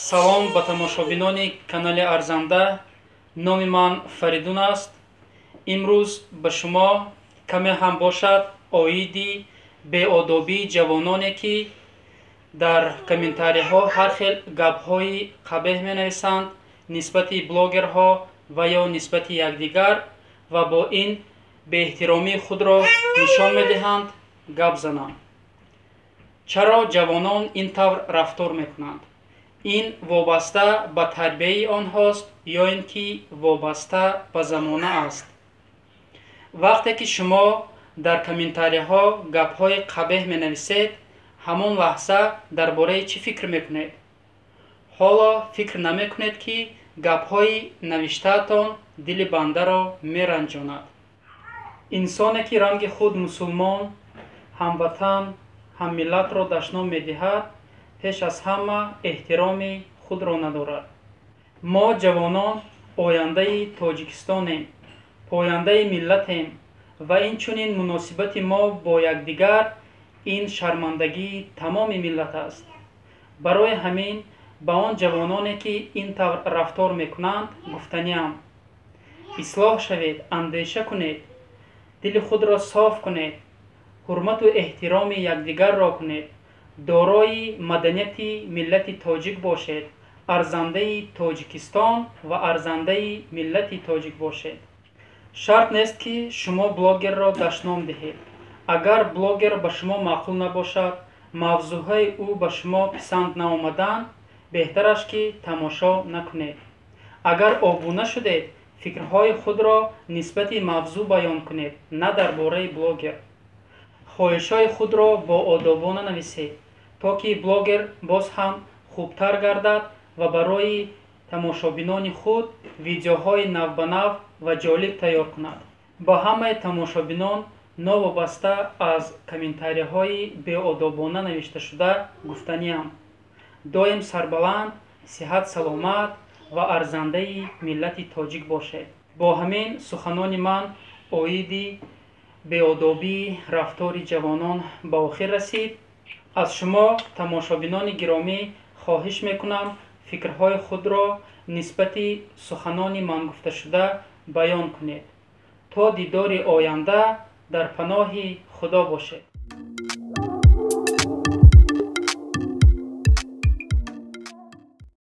Салом ба тамошобинони канали Арзанда. Номи ман Фаридун аст. Имрӯз ба шумо каме ҳам бошад оиди беодобии ҷавононе, ки дар комментариҳо ҳар хел гапҳои қабеҳ менависанд нисбати блогерҳо ва ё нисбати якдигар ва бо ин беэҳтиромии худро нишон медиҳанд, гап занам. Чаро ҷавонон ин тавр рафтор мекунанд? Ин вобаста ба тарбияи онҳост ё ин ки вобаста ба замона аст? Вақте ки шумо дар комментариҳо гапҳои қабеҳ менависед, ҳамон лаҳза дар бораи чӣ фикр мекунед? Ҳоло фикр намекунед, ки гапҳои навиштаатон дили бандаро меранҷонад. Инсоне, ки ранги худ мусулмон, ҳамватан, ҳаммиллатро дашном медиҳад, пеш аз ҳама эҳтироми худро надорад. Мо ҷавонон ояндаи Тоҷикистонем, пояндаи миллатем ва инчунин муносибати мо бо якдигар ин шармандагии тамоми миллат аст. Барои ҳамин ба он ҷавононе, ки ин тавр рафтор мекунанд, гуфтаниам: ислоҳ шавед, андеша кунед, дили худро соф кунед, ҳурмату эҳтироми якдигарро кунед, дорои маданияти миллати тоҷик бошед, арзандаи Тоҷикистон ва арзандаи миллати тоҷик бошед. Шарт нест, ки шумо блогерро дашном диҳед. Агар блогер ба шумо маъқул набошад, мавзӯъҳои ӯ ба шумо писанд наомаданд, беҳтараш ки тамошо накунед. Агар обуна шудед, фикрҳои худро нисбати мавзӯъ баён кунед, на дар бораи блогер. Хоҳишҳои худро боодобона нависед, то ки блогер боз ҳам хубтар гардад ва барои тамошобинони худ видеоҳои навбанав ва ҷолиб тайёр кунад. Ба ҳамаи тамошобинон новобаста аз комментариҳои беодобона навишташуда гуфтаниам: доим сарбаланд, сиҳат саломат ва арзандаи миллати тоҷик бошед. Бо ҳамин суханони ман оиди беодобии рафтори ҷавонон ба охир расид. Аз шумо тамошобинони гиромӣ хоҳиш мекунам, фикрҳои худро нисбати суханони ман гуфташуда баён кунед. То дидори оянда дар паноҳи Худо бошед.